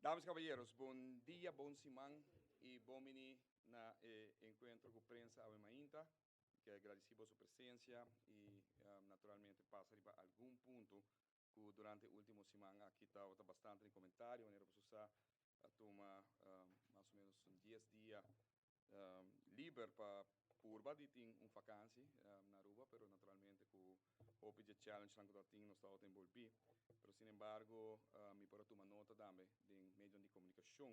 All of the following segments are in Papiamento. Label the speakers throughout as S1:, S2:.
S1: Damas y caballeros, bon dia, bon siman y bon bini na e encuentro cu prensa awe mainta. Kier gradici boso presencia y naturalmente pasa riba algun punto cu durante e ultimo siman aki tabata bastante den comentario, manera boso sa a tuma mas o menos un dies dia liber pa purba di tin un vakantie na Aruba, pero naturalmente cu hopi dje challengenan cu tabatin nos tabata envolvi. Pero sin embargo mi por a tuma nota tambe den medionan di comunicacion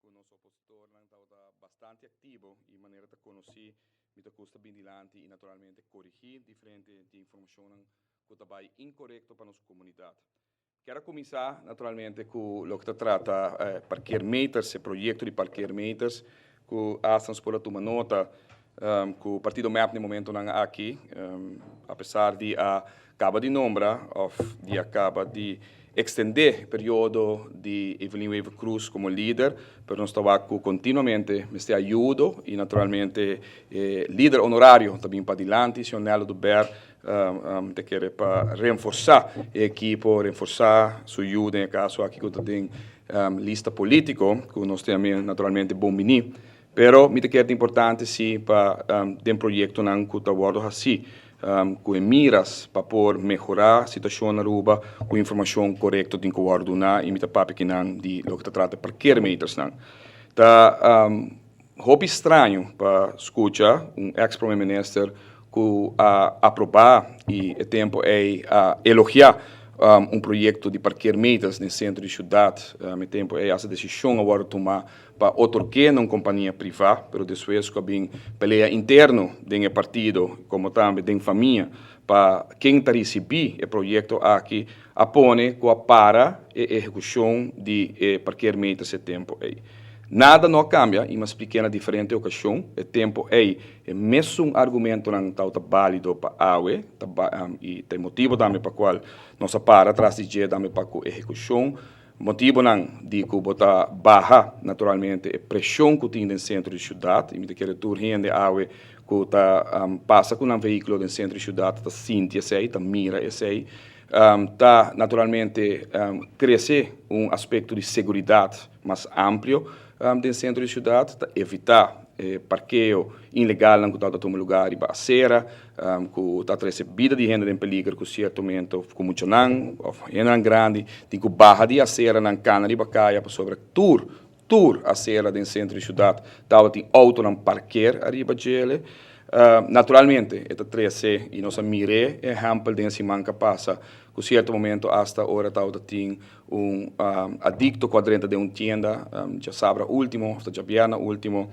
S1: cu nos opositornan tabata bastante activo y manera ta conoci mi ta gusta bin dilanti y naturalmente corigi diferente di informacionnan cu ta bay incorecto pa nos comunidad. Kier a cuminsa naturalmente cu loke ta trata parkeermeters, e proyecto di parkeermeters cu hasta nos por a tuma nota cu partido mep na e momentonan aki apesar di a caba di nombra of di a caba di extende periodo di Evelyn Wever Croes como lider, pero nos ta wak cu continuamente mester ayudo y naturalmente e lider honorario ta bin padilanti, señor Nello Dubert ta kere pa reforsa e ekipo, reforsa su yu den e caso aki cu ta den lista politico cu nos ta yama naturalmente bon bini. Pero mi ta kere ta importante si pa den proyectonan cu ta wordo haci cu e miras pa por mehora situacion na Aruba cu informacion corecto tin cu wordo duna y mi ta papia kinan di loke ta trata parkeermetersnan. Ta hopi straño pa scucha un ex prome minister cu a aproba y e tempo ey a elogia un proyecto di parkeermeters den centro di ciudad. E tempo ey hasta decision a wordo tuma pa otorg'é na un kompania privá, pero despues ku a bin pelea interno den e partido komo tambe den famia pa ken ta risibí e proyekto aki, a pone ku a para e ehekushon di e parkeermeters e tempu ei. Nada no a kambia i mi a splik'é na diferente okashon, e tempu ei e mesun argumentonan tabata bálido pa awe, ta i ta e motibu tambe pa kual nos a para tras di dje tambe pa ku ehekushon. Motibonan di ku bo ta baha naturalmente e preshon ku tin den sentro di siudat i mi ta kere tur hende awe ku ta pasa ku nan vehíkulo den sentro di siudat ta sinti esei, ta mira esei. Ta naturalmente krese un aspekto di seguridat mas amplio den sentro di siudat, ta evitá e parkeo ilegalnan ku tabata tuma lugá riba asera, ku ta trese bida di hende den peliger ku sierto momento ku muchanan òf hendenan grandi tin ku baha di aseranan kana riba kaya pasobra tur tur asera den sentro di siudat tabatin outonan parker ariba djele. Naturalmente e ta trese i nos a mir'é e ehèmpel den e siman ku a pasa ku sierto momento asta ora tabata tin Un adicto cu a drenta den un tienda djasabra ultimo of ta djabierna ultimo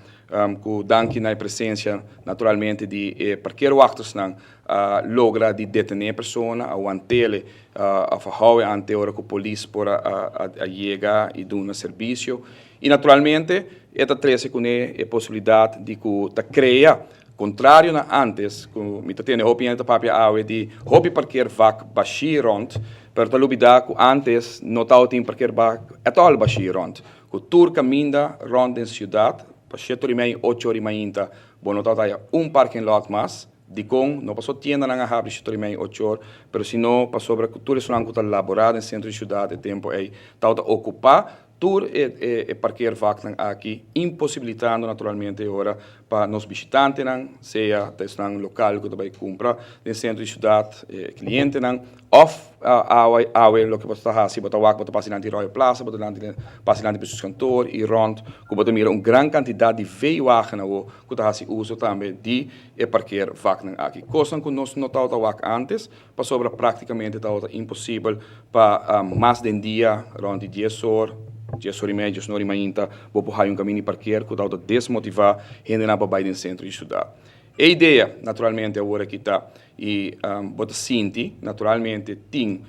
S1: cu danki na e presencia naturalmente di e parkeerwachtersnan a logra di detene e persona, a wantele of a houwe ante ora cu polis por a yega y duna servicio. Y naturalmente e ta trece cune e posibilidad di cu ta crea, contrario na antes cu mi ta tende hopi hende ta papia awe di hopi parkeervak bashi rond, Pero ta lubida cu antes no tabatin parkeerbak at all bashi rond. Cu tur caminda rond den ciudad, pa shete ora y mei, ocho ora y mainta, bo no tabata haya un parking lot mas. Dicon? No pasobra tiendanan a habri shete ora y mei, ocho or, pero sino pasobra cu tur esunnan cu ta labora den centro di ciudad e tempo ey tabata ocupa Tur e e parkeervaknan aki imposibilitando naturalmente e ora pa nos bishitantenan, sea ta esnan lokal ku ta bai kumpra den sentro di siudat, e klientenan, òf awe awe loke bo ta hasi bo ta wak bo ta pasa dilanti Royal Plaza, bo ta dilanti pasa dilanti Bestuurskantoor i rònt ku bo ta mira un gran kantidat di veewagen awo ku ta hasi uso tambe di e parkeervaknan aki. Kosnan ku nos no tabata wak ántes. Pasobra práktikamente tabata imposibel pa mas den dia, rònt di dies or, dies or i mei, diesun or i mainta, bo por haya un kaminda di parker ku tabata desmotivá hendenan pa bai den sentro di siudat. E idea, naturalmente, awor aki ta i bo ta sinti, naturalmente, tin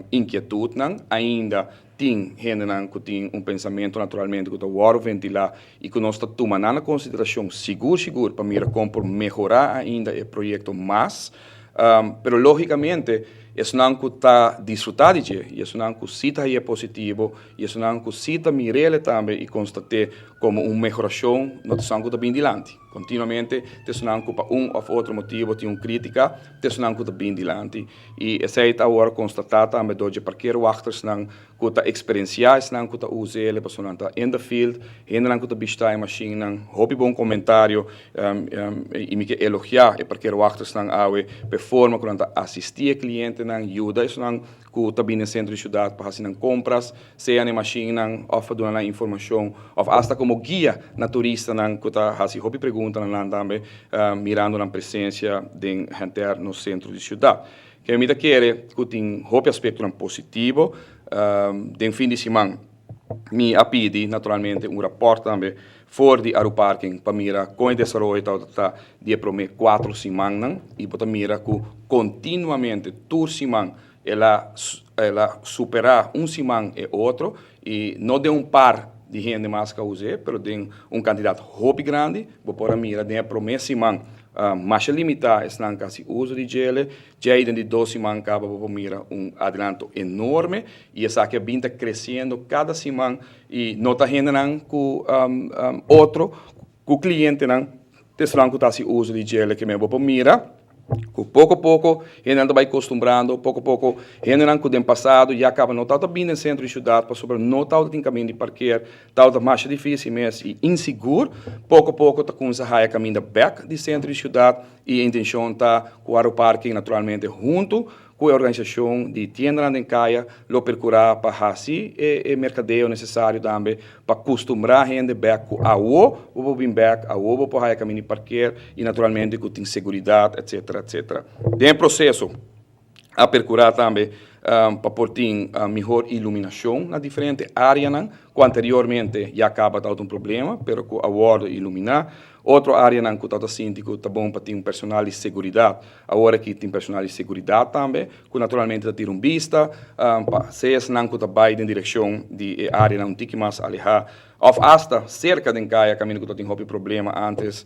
S1: inkietutnan ainda, tin hendenan ku tin un pensamentu, naturalmente, ku ta wòrdu ventilá i ku nos ta tuma nan na konsiderashon sigur sigur pa mira kon por mehorá ainda e proyekto mas. Pero lógikamente Esnan ku ta disfrutá di dje i esnan ku sí ta hañ'é positivo i esnan ku sí ta mir'é tambe i konstat'é komo un mehorashon no ta esnan ku ta bin dilanti. Kontinuamente ta esnan ku pa un òf otro motibu tin un krítika, ta esnan ku ta bin dilanti. I esei ta awor konstatá tambe dor dje parkeerwachtersnan ku ta eksperensiá esnan ku ta usa el, pasobra nan ta in the field, hendenan ku ta bishtá e mashinnan. Hopi bon komentario i mi ke elogiá e parkeerwachtersnan awe pa e forma ku nan ta asistí e klientenan, yuda esnan ku ta bini den sentro di siudat pa hasi nan kompras, sea na e mashinnan òf pa duna nan informashon òf asta komo guia na turistanan ku ta hasi hopi pregunta na nan tambe mirando nan presensia den henter nos sentro di siudat. Ke mi ta kere ku tin hopi aspektonan positivo. Den fin di siman mi a pidi naturalmente un rapòrt tambe for di Aruparking pa mira kon e desaroyo tabata ta di e promé kuatro simannan i bo ta mira ku kontinuamente tur siman el a el a superá un siman e otro i no den un par di hende mas ku a us'é pero den un kantidat hopi grandi. Bo por a mira den e promé siman masha limitá esnan ku a hasi uso di djele. Djei den di dos siman kaba bo por mira un adelanto enorme i esaki a bin ta kresiendo kada siman i no ta hendenan ku otro ku klientenan ta esnan ku ta hasi uso di djele ke men bo por mira ku poko poko hendenan ta bai kostumbrando, poko poko hendenan ku den pasado ya kaba no tabata bin den sentro di siudat pasobra no tabata tin kaminda di parker, tabata masha difisil mes i insigur, poko poko ta kumsa haya kaminda bek di sentro di siudat i e intenshon ta ku Aruparking naturalmente huntu ku e organisashon di tiendanan den kaya lo perkurá pa hasi e merkadeo nesesario tambe pa kustumbrá hende bèk ku awo bo por bin bèk, awo bo por haya kaminda di parker i naturalmente ku tin seguridat etsetera etsetera. Den e proseso a perkurá tambe pa por tin mihor iluminashon na diferente áreanan ku anteriormente ya kaba tabata un problema pero ku a wòrdu iluminá. Otro áreanan ku tabata sinti ku ta bon pa tin un personal di seguridat. Awor aki tin personal di seguridat tambe ku naturalmente ta tira un bista pa sea esnan ku ta bai den direkshon di e áreanan un tiki mas alehá òf asta serka den kaya kaminda ku ta tin hopi problema ántes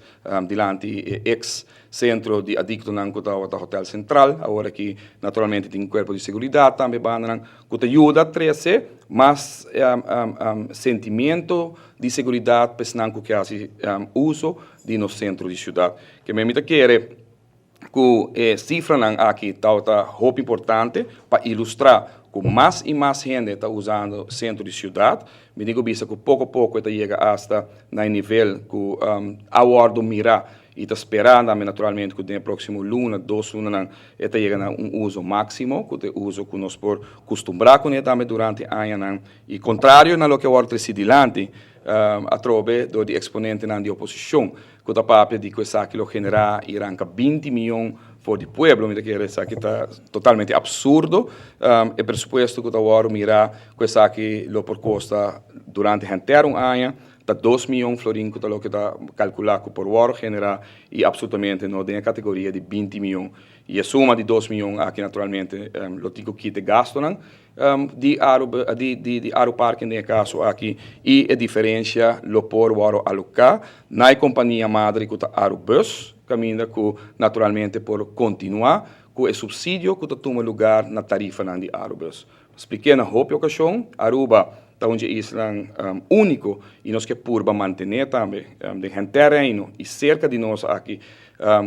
S1: dilanti e eks sentro di adiktonan ku tabata Hotel Central. Awor aki naturalmente tin kuerpo di seguridat tambe bandanan ku ta yuda trese mas sentimiento di seguridat pa esnan ku ke hasi uso di nos sentro di siudat. Ke mi ta kere ku e sifranan aki tabata hopi importante pa ilustrá ku mas i mas hende ta usando sentro di siudat. Mi tin ku bisa ku poko poko e ta yega asta na e nivel ku a wòrdu mirá i ta sperá tambe naturalmente ku den e próksimo luna, dos lunanan e ta yega na un uso máksimo, ku ta e uso ku nos por kustumbrá kuné tambe durante añanan. I kontrario na loke a wòrdu tresí dilanti atrobe dor di eksponentenan di oposishon, Ku ta papia di ku esaki lo generá i ranka 20 mion for di pueblo, mi ta kere esaki ta totalmente absurdo. E presupuesto ku ta wòrdu mirá ku esaki lo por kosta durante henter un aña ta 2 mion florin ku ta loke ta kalkulá ku por wòrdu generá i apsolutamente no den e kategoria di 20 mion. I e suma di 2 mion aki naturalmente lo tin ku kita e gastunan di Aruba di di Aruparken den e kaso aki i e diferensia lo por wòrdu aloká na e kompania madre ku ta Arubus kaminda ku naturalmente por kontinuá ku e supsidio ku ta tuma lugar na tarifanan di Arubus. Spliké na hopi okashon, Aruba ta un dje islanan úniko i nos ke purba mantené tambe den henter Reino i serka di nos aki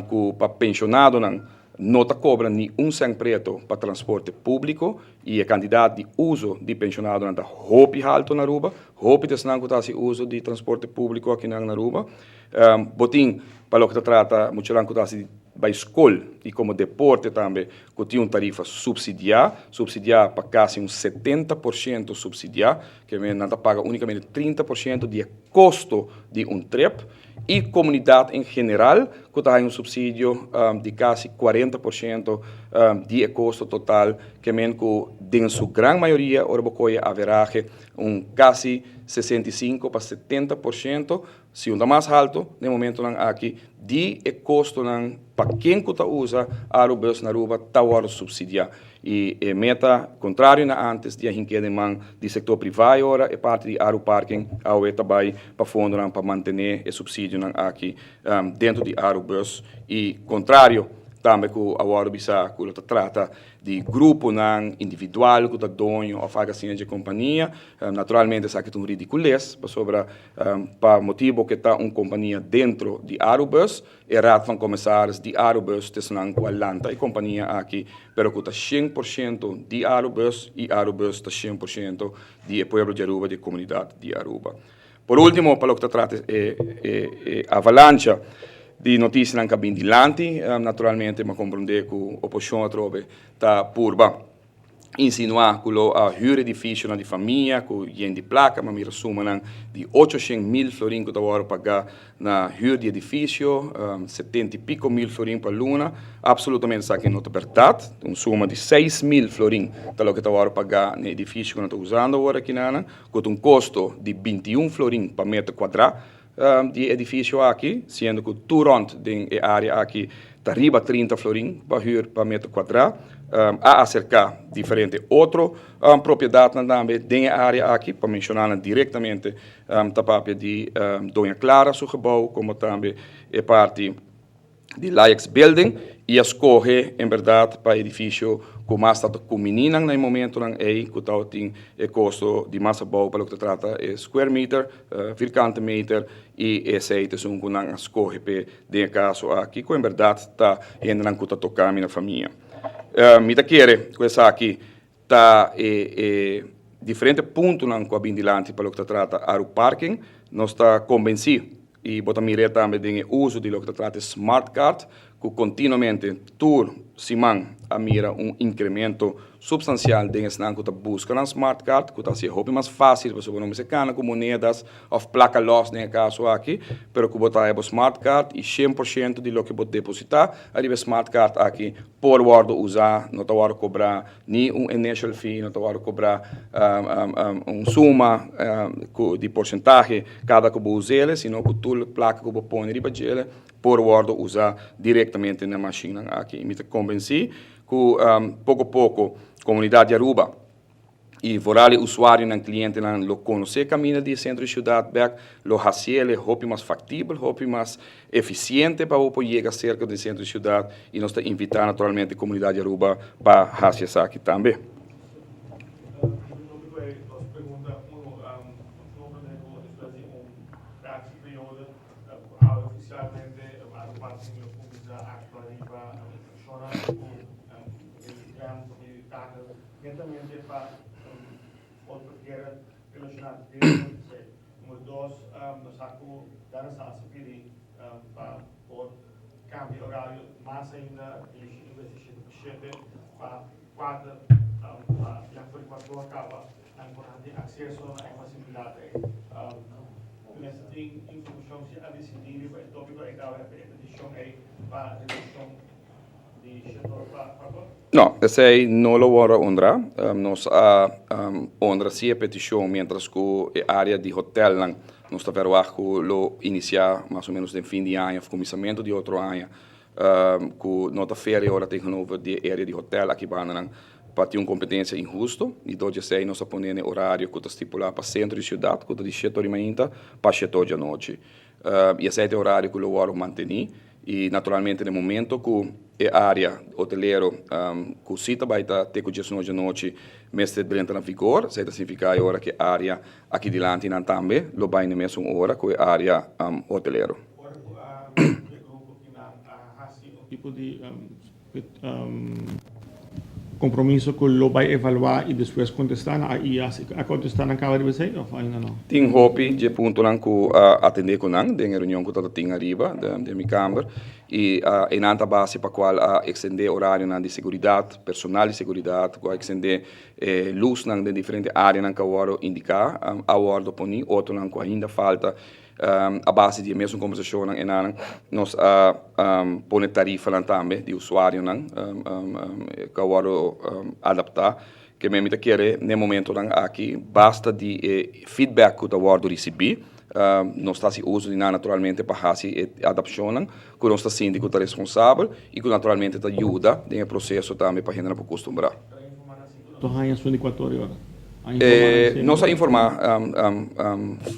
S1: ku pa penshonadonan No ta kobra ni un sèn preto pa transporte públiko i e kantidat di uso di penshonadonan ta hopi haltu na Aruba. Hopi ta esnan ku ta hasi uso di transporte públiko akinan na Aruba. Bo tin pa loke ta trata muchanan ku ta hasi bai skol i komo deporte tambe ku tin un tarifa supsidiá, supsidiá pa kasi un 70% supsidiá, ke men nan ta paga únikamente 30% di e kosto di un trip. I komunidat en general ku ta haña un supsidio di kasi 40% di e kosto total, ke men ku den su gran mayoria ora bo kohe averahe un kasi 65 pa 70%, si un ta mas haltu den momentonan aki, di e kostonan pa ken ku ta usa Arubus na Aruba ta wòrdu supsidiá. I e meta kontrario na antes di a hink'é den man di sektor privá e ora e parti di Aruparking awe ta bai pa fondonan pa mantené e supsidionan aki dentro di Arubus i kontrario. Tambe ku a wòrdu bisá ku lo ta trata di gruponan individual ku ta doño òf algu asina dje kompania. Naturalmente esaki ta un ridikules pasobra pa motibu ku e ta un kompania dentro di Arubus, e Raad van Commissaris di Arubus ta esnan ku a lanta e kompania aki, pero ku ta 100% di Arubus i Arubus ta 100% di e pueblo di Aruba, di e komunidat di Aruba. Por ultimo, pa loke ta trata e avalancha di notisianan ku a bin dilanti, naturalmente mi a komprondé ku oposishon atrobe ta purba insinuá ku lo a hür edifisionan di famia ku yen di plaka, mi a mira sumanan di 800.000 florin ku ta wòrdu pagá na hür di edifisio, 70 i piko mil florin pa luna. Absolutamente esaki no ta bèrdat. Un suma di 6000 florin ta loke ta wòrdu pagá na e edifisio ku nan ta usando awor akinanan, ku ta un kosto di 21 florin pa meter kuadrá di e edifisio aki, siendo ku tur rònt den e área aki ta riba 30 florin pa hür pa meter kuadrá. A aserká diferente otro propiedatnan tambe den e área aki, pa menshoná nan direktamente ta papia di Doña Clara su gebou komo tambe e parti di Laex Building i a skohe en bèrdat pa edifisio ku mas ta ta kumini nan na e momentonan ei ku tabatin e kosto di mas abou pa loke ta trata e square meter, vierkante meter, i esei ta esun ku nan a skohe p'e den e kaso aki ku en bèrdat ta hendenan ku ta toka mi na famia. Mi ta kere ku esaki ta e diferente puntonan ku a bin dilanti pa loke ta trata Aruparking. Nos ta kombensí i bo ta mir'é tambe den e uso di loke ta trata e smart card ku kontinuamente tur siman a mira un inkremento supstansial den esnan ku ta buska nan smart card ku ta hasié hopi mas fásil pasobra bo no mester kana ku monedas òf plaka lòs den e kaso aki, pero ku bo ta haya bo smart card i 100% di loke bo depositá ariba e smart card aki por wòrdu usá, no ta wòrdu kobrá ni un initial fee, no ta wòrdu kobrá un suma di porsentahe kada ku bo us'el, sino ku tur plaka ku bo pone riba djele por wòrdu usá direktamente na mashinnan aki. I mi ta kombensí ku poko poko komunidat di Aruba i vooral e usuarionan, klientenan lo konosé kaminda di e sentro di siudat bèk, lo hasiel e hopi mas faktibel, hopi mas efisiente pa bo por yega serka di sentro di siudat i nos ta invitá naturalmente komunidat di Aruba pa hasi esaki tambe.
S2: Netamente pa otro guera relaciona den esey. Numero dos, nos sa cu Dana Sas a pidi pa por cambia horario mas ainda di en bes di shete pa shete pa kuater, pa ya for di kuater ora caba nan por tin acceso na e facilidad ey. Mester tin informacion si a dicidi riba e topico ey caba e peticion ey pa reduccion.
S1: No, esei no lo wòrdu honrá. Nos a honra sí e petishon miéntras ku e área di hotèlnan nos ta verwagt ku lo inisiá mas o ménos den fin di aña òf kuminsamentu di otro aña ku no ta feria ora tegenover di e área di hotèl aki bandanan pa tin un kompetensia inhusto i dor di esei nos a pone na e orario ku ta stipulá pa sentro di siudat ku ta di shete ora di mainta pa shete ora di anochi i esei ta e orario ku lo wòrdu mantení. I naturalmente na e momento ku e área hotelero ku si ta bai ta te ku 10 anochi mester drenta na vigor, esei ta signifiká e ora ku e área aki dilanti nan tambe lo bai na e mesun ora ku e área hotelero.
S2: Ora ku a e grupo kinan a hasi un tipo di Compromiso cu lo bay evalua y despues contesta nan a y a contesta nan caba riba esey of ainda no?
S1: Tin hopi dje puntonan cu a atende cu nan den e reunion cu ta tin ariba den mi camber y eynan ta base pa cual a extende horarionan di seguridad, personal di seguridad, cu a extende e luznan den diferente areanan cu a wordo indica, a wordo poni, otronan cu ainda falta. A base di e mesun kombersashonnan enanan nos a pone tarifanan tambe di usuarionan ku a wòrdu adaptá. Ke mi ta kere n'e momentonan aki basta di e feedback ku ta wòrdu risibí nos ta hasi uso di nan naturalmente pa hasi e adapshonnan ku nos ta sinti ku ta responsabel i ku naturalmente ta yuda den e proseso tambe pa hendenan por kustumbrá.
S2: Ta haña su di kuater ora.
S1: Nos a informá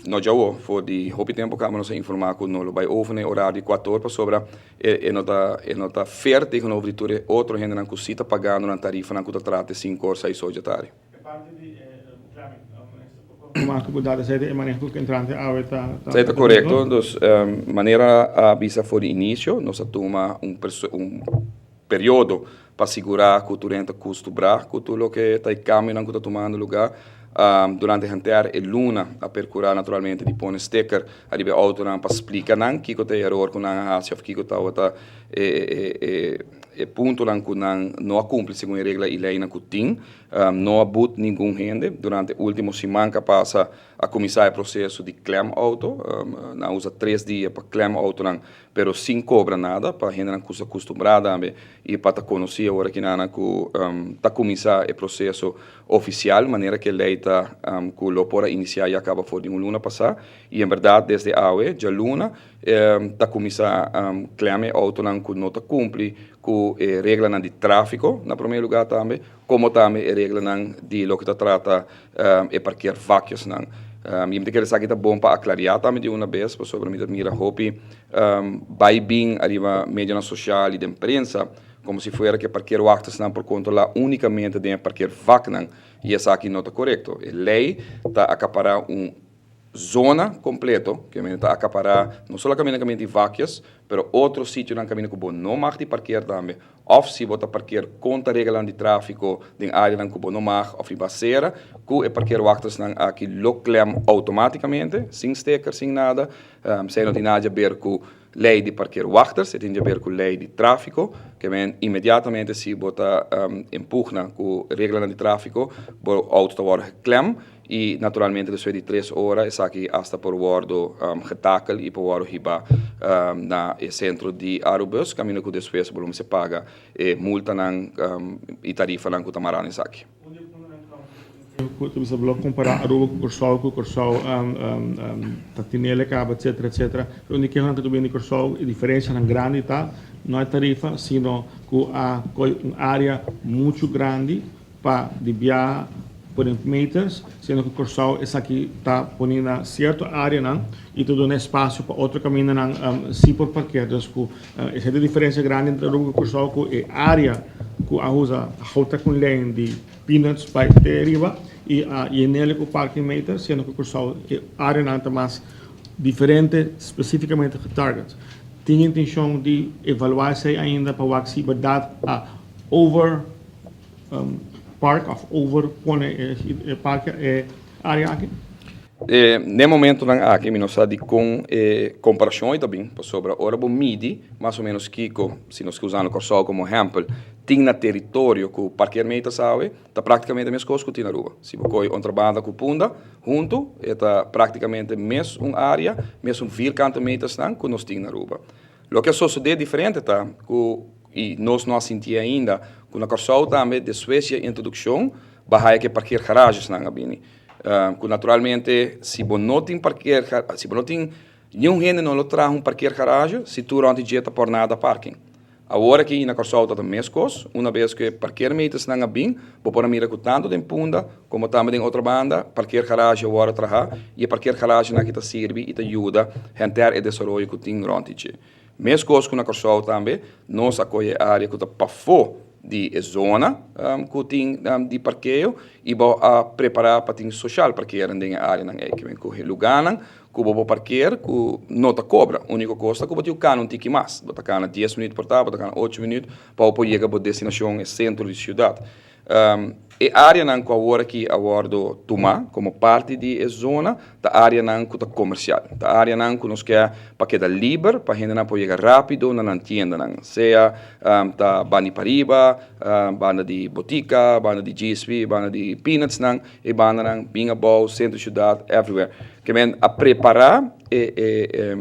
S1: no djawo, for di hopi tempu kaba nos a informá ku no lo bai over na e orario di kuator pasobra e no ta e no ta fair tegenover di tur e otro hendenan ku si ta pagando nan tarifanan ku ta trata e sinku or seis or dja tardi. Esei ta korekto. Dus manera a bisa for di inisio nos a tuma un un periodo pa sigurá ku tur hende ta kustubrá ku tur loke ta e kambionan ku ta tumando lugá. Durante henter e luna a perkurá naturalmente di pone sticker ariba e outonan pa splika nan kiko ta e eror ku nan a hasi òf kiko tabata e e puntonan ku nan no a kumpli segun e regla i leinan ku tin. No a but ningun hende. Durante último siman ku a pasa a kuminsá e proseso di klèm outo. Nan a usa tres dia pa klèm outonan pero sin cobra nada pa hendenan cu sa custumbrá tambe y pa ta conocí awor aki nan cu ta cuminsa e proceso oficial manera cu e ley ta cu lo por a inicia ya caba for di un luna pasá y en berdad desde awe djaluna ta cuminsa klem e autonan cu no ta cumpli cu e reglanan di trafico na prome lugar tambe como tambe e reglanan di loke ta trata e parkeervakjesnan. Mi ta kere esaki ta bon pa aclaria tambe di una bes pasobra mi ta mira hopi bai bin ariba medionan social y den prensa como si fuera cu e parkeerwachtersnan por controla unicamente den e parkeervaknan y esaki no ta corecto. E ley ta acapara un zona completo, ke men ta acapará no solamente caminda di vakjes, pero otro sitionan caminda cu bo no mag di parkeer tambe, of si bo ta parkeer contra reglanan di trafico den areanan cu bo no mag of riba acera, cu e parkeerwachtersnan aki lo klem automaticamente, sin sticker, sin nada. Esey no tin nada di haber cu ley di parkeerwachters, e tin di haber cu ley di trafico, ke men inmediatamente si bo ta impugna cu reglanan di trafico, bo auto ta wordo geklem. I naturalmente despues di tres ora esaki hasta por wordo getakel i por wordo hiba na e sentro di Arubus kaminda ku despues bo lo mester paga e multanan i tarifanan ku ta mará na esaki.
S2: Ku ta bisa bo lo kompará Aruba ku Kòrsou ku Kòrsou ta tinele kaba etsetera etsetera pero un di kehonan ku ta bini di Kòrsou e diferensianan grandi ta no e tarifa sino ku a koi un área muchu grandi pa di biaha pone meters, siendo ku Kòrsou esaki ta pone na sierto áreanan i ta duna espasio pa otro kamindanan si por parker. Dus ku esei ta e diferensia grandi entre Aruba ku Kòrsou ku e área ku a usa houta ku lijn di peanuts bai te riba i a yenele ku parking meters, siendo ku Kòrsou e áreanan ta mas diferente spesífikamente getarget. Tin intenshon di evaluá esei ainda pa wak si bèrdat a over park of over pone e parke e area aki?
S1: N'e momentonan aki mi no sa di kon e komparashon ei ta bin, pasobra ora bo midi mas o menos kiko, si nos ke usando Kòrsou komo ehèmpel, tin na teritorio ku parkeermeters awe, ta praktikamente meskos ku tin na Aruba. Si bo kohe Otrabanda ku Punda huntu, e ta praktikamente mes un area, mes un vierkante metersnan ku nos tin na Aruba. Loke a sosodé diferente ta ku, i nos no a sintié ainda, ku na Kòrsou tambe despues di e introdukshon bo a haya ku e parkeergaragesnan a bini. Ku naturalmente si bo no tin parkeer, si bo no tin, niun hende no lo traha un parkeergarage si tur rònt di dje ta por nada parking. Awor aki na Kòrsou ta ta meskos, una bes ku e parkeermetersnan a bin, bo por a mira ku tantu den Punda komo tambe den otro banda parkeergarage a wòrdu traha i e parkeergaragenan aki ta sirbi i ta yuda henter e desaroyo ku tin rònt di dje. Meskos ku na Kòrsou tambe nos a kohe e área ku ta pafó di e zona ku tin di parkeo i bo a prepará pa tin soshal parkeernan den e áreanan ei. Kimen ku e lugánan ku bo por parkeer ku no ta kobra. Úniko kos ta ku bo tin ku kana un tiki mas. Bo ta kana dies minüt por ta, bo ta kana ocho minüt pa bo por yega bo destinashon, e sentro di siudat. E áreanan ku awor aki a wòrdu tumá komo parti di e zona ta áreanan ku ta komersial. Ta áreanan ku nos ke pa keda liber pa hendenan por yega rápido na nan tiendanan, sea ta banda di pariba, banda di botika, banda di GSP, banda di peanutsnan, e bandanan bin abou, sentro di siudat, everywhere. Ke men a prepará e e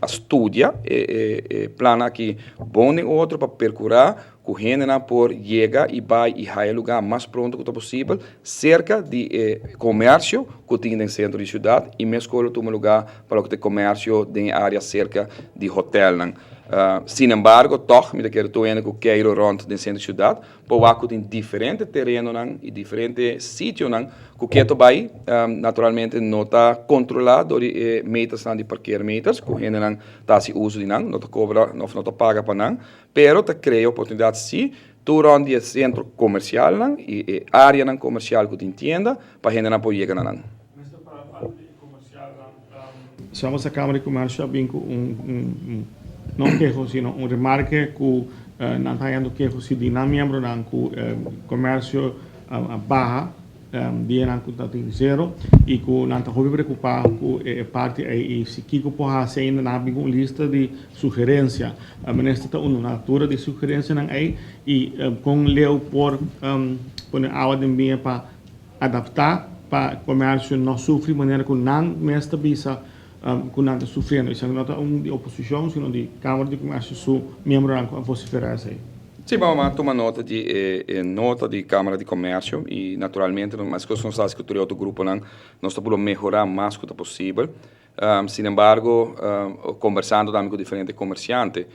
S1: a studia e e plannan aki bon den otro pa perkurá ku hendenan por yega i bai i haya lugá mas pronto ku ta posibel serka di e komersio ku tin den sentro di siudat i meskos lo tuma lugá pa loke ta e komersio den e área serka di hotelnan. Sin embargo, tòg mi ta kere tur hende ku keiro rònt den sentro di siudat por wak ku tin diferente terenonan i diferente sitionan ku keto bai naturalmente no ta kontrolá dor di e metersnan di parkeermeters ku hendenan ta hasi uso di nan, no ta kobra òf no ta paga pa nan, pero ta krea oportunidat sí tur rònt di e sentro komersialnan i e áreanan komersial ku tin tienda pa hendenan por yega na nan.
S2: Mester para parti di e komersialnan. Sama sa Kámara di Komersio a bin ku un, no un keho sino un remarke ku nan ta hañando keho si di nan miembronan ku komersio a baha dianan ku ta tin zero i ku nan ta hopi preokupá ku e parti ei i si kiko por hasi ainda nan a bin ku un lista di sugerensia. Minister ta unu na altura di sugerensianan ei i kon leu por pone awa den biña pa adaptá pa komersio no sufri manera ku nan mes ta bisa ku nan ta sufriendo. Esaki no ta un di oposishon sino di Kámara di Komersio su miembronan ku a vosiferá esei.
S1: Sí, mama a tuma nota di e nota di Kámara di Komersio i naturalmente meskos nos ta hasi ku tur e otro gruponan nos ta puru mehorá mas ku ta posibel. Sinembargo, kombersando tambe ku diferente komersiante,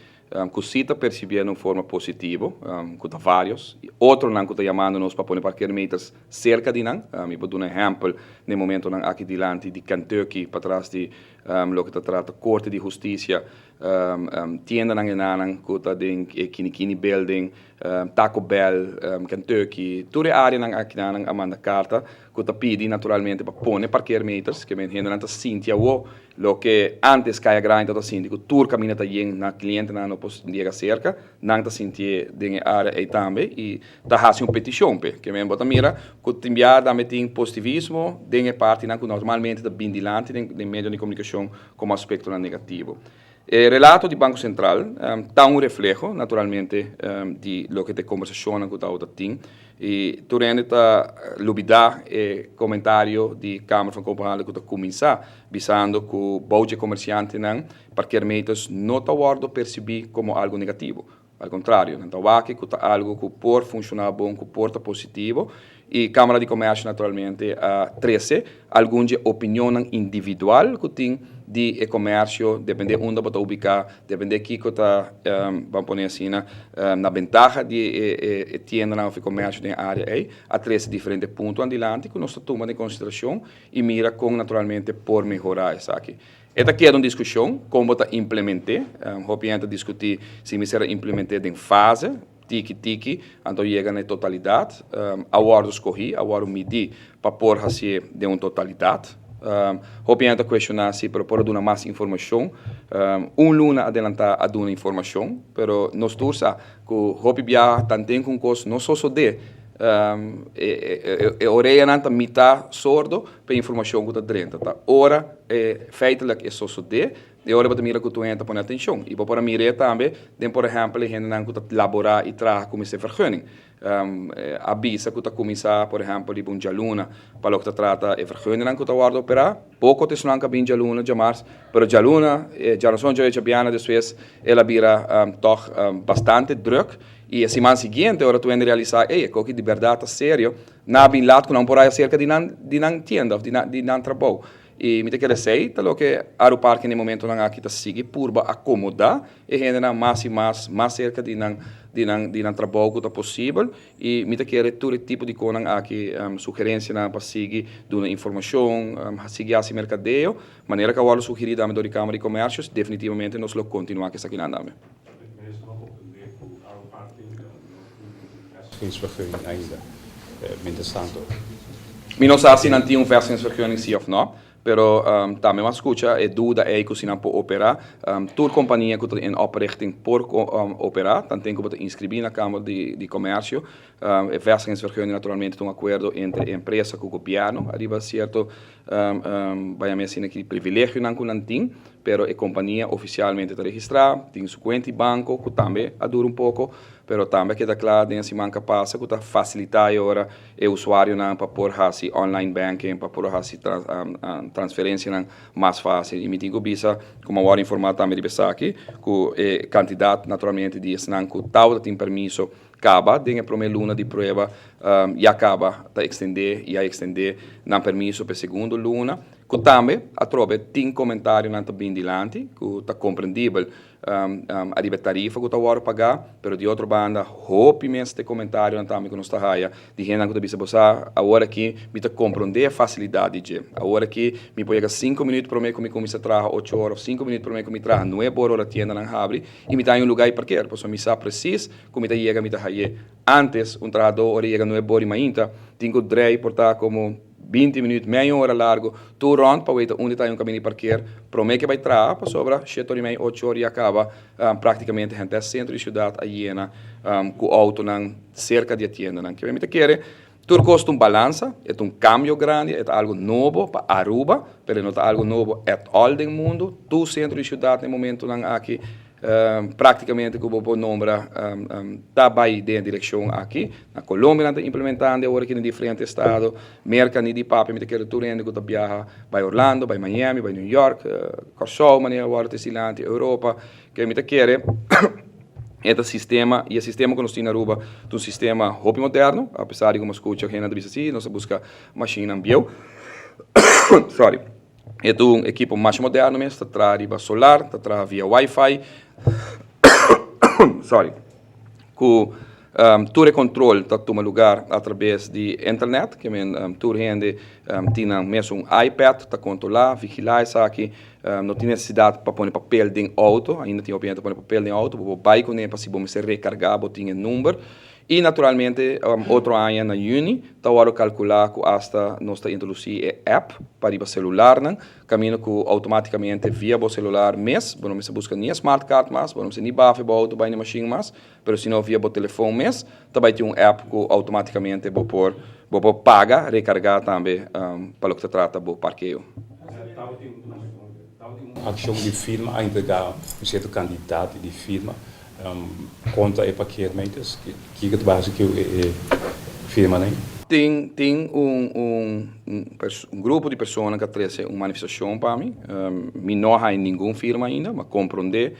S1: ku si ta persibié na un forma positivo, ku ta vários, i otronan ku ta yamando nos pa pone parkeermeters serka di nan. Mi por duna ehèmpel na e momentonan aki dilanti di Kentucky, patras di loke ta trata Korte di Hustisia, tiendanan enanan ku ta den e Kinikini Building, Taco Bell, Kentucky, tur e áreanan akinanan a manda karta ku ta pidi naturalmente pa pone parkeermeters, ke men hendenan ta sinti awo Loke antes Kaya Grandi tabata sinti ku tur kaminda ta yen na klientenan no por yega serka, nan ta sintié den e área ei tambe i ta hasi un petishon p'e. Ke men bo ta mira ku tin bia tambe tin positivismo den e partinan ku normalmente ta bin dilanti den medionan di komunikashon komo aspektonan negativo. E relato di Banko Sentral ta un refleho naturalmente di loke ta e kombersashonnan ku tabata tin i tur hende ta lubidá e komentario di Kamer van Koophandel ku ta kuminsá bisando ku bou dje komersiantenan parkeermeters no ta wòrdu persibí komo algu negativo. Al kontrario, nan ta wak ku ta algu ku por funshoná bon, ku por ta positivo i Kámara di Komèrsio naturalmente a trese algun dje opinionnan individual ku tin di e komèrsio, dependé unda bo ta ubiká, dependé kiko ta, ban pone asina, na bentaha di e tiendanan òf e komèrsio den e área ei, a trese diferente puntonan dilanti ku nos ta tuma den konsiderashon i mira kon naturalmente por mehorá esaki. E ta keda un diskushon kon bo ta implement'é. Hopi hende ta diskutí si mester a implement'é den fase, tiki tiki, anto yega na e totalidat. A wòrdu skohí, a wòrdu midí pa por hasié den un totalidat. Hopi hende ta kuestioná si pero por a duna mas informashon. Un luna adelantá a duna informashon, pero nos tur sa ku hopi biaha tanten ku un kos no sosodé, e oreanan ta mitá sordo pa e informashon ku ta drenta. Ta ora e feitelijk e sosodé, e ora bo ta mira ku tur hende ta pone atenshon. I bo por a mir'é tambe den por ehèmpel e hendenan ku ta laborá i traha ku mester vergunning. A bisa ku ta kuminsá por ehèmpel riba un djaluna pa loke ta trata e vergunningnan ku ta wòrdu operá. Poko ta esnan ku a bin djaluna, djamars, pero djaluna, djarason, djawe, djabièrnè despues el a bira tòg bastante drùk. I e siman siguiente ora tur hende realisá, ey, e koki di bèrdat ta serio, nan a bin lat ku nan por haya serka di nan di nan tienda òf di nan di nan trabou. I mi ta kere esei ta loke Aruparke na e momentonan aki ta sigui purba akomodá e hendenan mas i mas mas serka di nan di nan di nan trabou ku ta posibel. I mi ta kere tur e tipo di konan aki, sugerensianan pa sigui duna informashon, sigui hasi merkadeo, manera ku a wòrdu sugerí tambe dor di Kámara di Komèrsio, definitivamente nos lo kontinuá ku esakinan tambe.
S3: Minister no comprende cu Aruparke no tin vestigingsvergunning ainda. Mientras tanto.
S1: Mi no sa si nan tin un vestigingsvergunning si of no, pero tambe mi a scucha e duda ey cu si nan por opera. Tur compania cu ta in oprichting por opera, tanten cu bo ta inscribi na Kamer di Comercio. E vestigingsvergunning naturalmente ta un acuerdo entre e empresa cu gobierno ariba cierto Bay a mester asina ki privilegionan ku nan tin, pero e kompania ofisialmente ta registrá, tin su kuenta di banko ku tambe a dura un poko, pero tambe a keda kla den e siman ku a pasa ku ta fasilitá e ora e usuarionan pa por hasi online banking, pa por hasi transferensianan mas fásil. I mi tin ku bisa ku mi a wòrdu informá tambe riba esaki ku e kantidat naturalmente di esnan ku tabata tin permiso Caba den e prome luna di prueba ya caba ta extende y a extende nan permiso pa e segundo luna. Ku tambe atrobe tin komentarionan ta bin dilanti ku ta komprendibel ariba e tarifa ku ta wòrdu pagá, pero di otro banda hopi mes ta e komentarionan tambe ku nos ta haya di hendenan ku ta bisa bo sa awor aki mi ta komprondé e fasilidat di dje, awor aki mi por yega sinku minüt promé ku mi kuminsá traha ocho ora òf sinku minüt promé ku mi traha nuebe ora ora tiendanan habri i mi ta haña un lugá i parker pasobra mi sa presis ku mi ta yega mi ta hay'é antes un trahadó ora e yega nuebe ora i mainta tin ku drei por ta komo 20 minuut, mei ora largo, tur rond pa weta unda ta un caminda di parkeer prome ke bay traha pasobra shete ora y mei, ocho ora ya caba practicamente henter centro di ciudad a yena cu autonan cerca di e tiendanan. Kiba mi ta kere tur cos ta un balansa, e ta un cambio grandi, e ta algo nobo pa Aruba, pero e no ta algo nobo at all den mundo. Tur centro di ciudad na e momentonan aki Práktikamente ku bo por nombra ta bai den e direkshon aki. Na Colombia nan ta implementando e ora aki den diferente estado. Merka ni di papia mi ta kere tur hende ku ta biaha bai Orlando, bai Miami, bai New York, Kòrsou manera wòrdu ta esilanti, Europa. Ke mi ta kere e ta sistema i e sistema ku nos tin na Aruba ta un sistema hopi moderno apesar di ku mi a skucha hende ta bisa si nos ta buska mashinnan bieu. Sorry. E ta un ekipo masha moderno mes, ta traha riba solar, ta traha via wifi, sorry, ku tur e kontrol ta tuma lugar atrabes di internet, ke men tur hende tin nan mesun iPad ta kontrolá, vigilá esaki, no tin nesesidat pa pone papel den outo, ainda tin hopi hende ta pone papel den outo, bo por bai kuné pa si bo mester rekargá bo tin e number. I naturalmente otro aña na yüni ta wòrdu kalkulá ku asta nos ta introdusí e app pa riba selularnan, kaminda ku outomátikamente via bo selular mes, bo no mester buska ni e smart card mas, bo no mester ni bafe bo outo bai na e mashin mas, pero sino via bo telefon mes ta bai tin un app ku outomátikamente bo por bo por paga, rekargá tambe pa loke ta trata bo parkeo.
S3: Tabatin un akshon di firma a entregá un sierto kantidat di firma Kontra e parkeermeters, kiko ta basa ku e firmanan?
S1: Tin tin un un un grupo di persona ku a trese un manifestashon pa mi. Mi no a haña ningun firma ainda, ma komprondé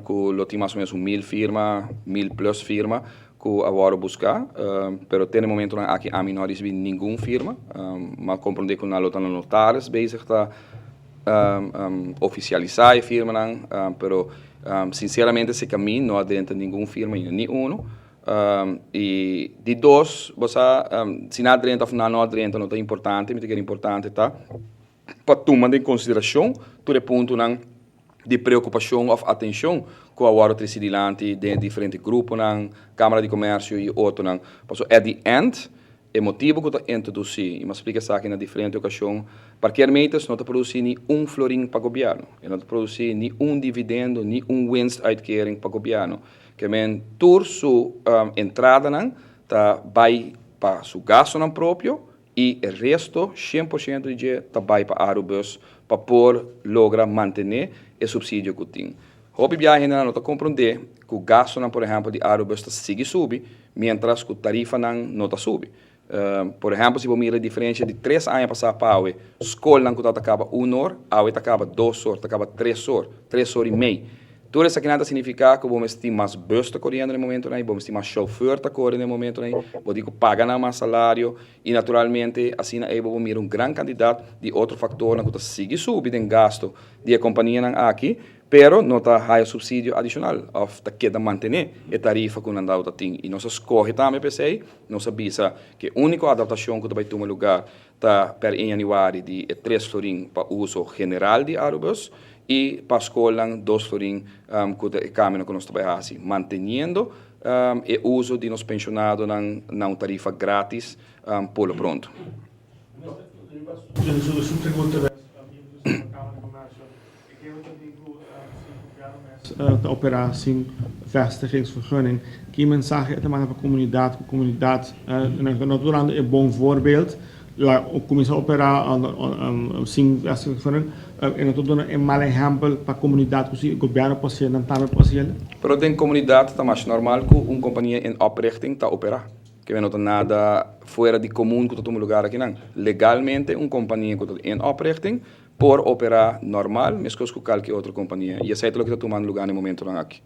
S1: ku lo tin mas o menos un mil firma, mil plus firma ku a wòrdu buská. Pero te na e momentunan aki ami no a risibí ningun firma. Mi a komprondé ku nan lo ta na notaris bezig ta ofisialisá e firmanan, pero sinseramente si ka mi no a drenta ningun firma ainda, ni uno. I di dos, bo sa, si nan a drenta òf nan no a drenta no ta importante, mi ta kere importante ta pa tuma den konsiderashon tur e puntonan di preokupashon òf atenshon ku a wòrdu trese dilanti den e diferente gruponan, Kámara di Komèrsio i otronan. Pasobra at the end E motibu ku ta introdusí, i mi a splika esaki na diferente okashon, parkeermeters no ta produsí ni un florin pa gobièrnu. E no ta produsí ni un dividendo, ni un winstuitkering pa gobièrnu. Ke men tur su entradanan ta bai pa su gastunan propio i e resto, 100% di dje, ta bai pa Arubus pa por logra mantené e supsidio ku tin. Hopi biaha hendenan no ta komprondé ku gastunan por ehèmpel di Arubus ta sigui subi miéntras ku tarifanan no ta subi. Por ehèmpel si bo mira e diferensia di tres aña pasá pa awe, skolnan ku tabata kaba un or, awe ta kaba dos or, ta kaba tres or, tres or i mei. Tur esakinan ta signifiká ku bo mester tin mas bùs ta koriendo na e momentunan ei, bo mester tin mas shofèr ta kore na e momentunan ei, bo tin ku paga nan mas salario i naturalmente asina ei bo por mira un gran kantidat di otro faktornan ku ta sigui subi den gastu di e kompanianan aki. Pero no ta haya subsidio adishonal òf ta keda mantené e tarifa ku nan dado ta tin. I nos a skohe tambe p'esei, nos a bisa ku e úniko adaptashon ku ta bai tuma lugá ta per en yanüari di e tres florin pa uso general di Arubus i pa skolnan dos florin ku ta e kambionan ku nos ta bai hasi, manteniendo e uso di nos penshonadonan na un tarifa grátis por lo pronto.
S2: Ta operá sin vestigingsvergunning. Ki mensahe e ta manda pa komunidat ku komunidat no ta durando e bon voorbeeld la kuminsá operá sin vestigingsvergunning e no ta duna e mal ehèmpel pa komunidat ku si gobièrnu por hasié nan tambe por hasié.
S1: Pero den komunidat ta mas normal ku un kompania in oprichting ta operá. Ke no ta nada fuera di komun ku ta tuma lugar akinan. Legalmente un kompania ku ta in oprichting Por operá normal, meskos ku kalke otro kompania, i esei ta loke ta tumando lugá na e momentunan aki.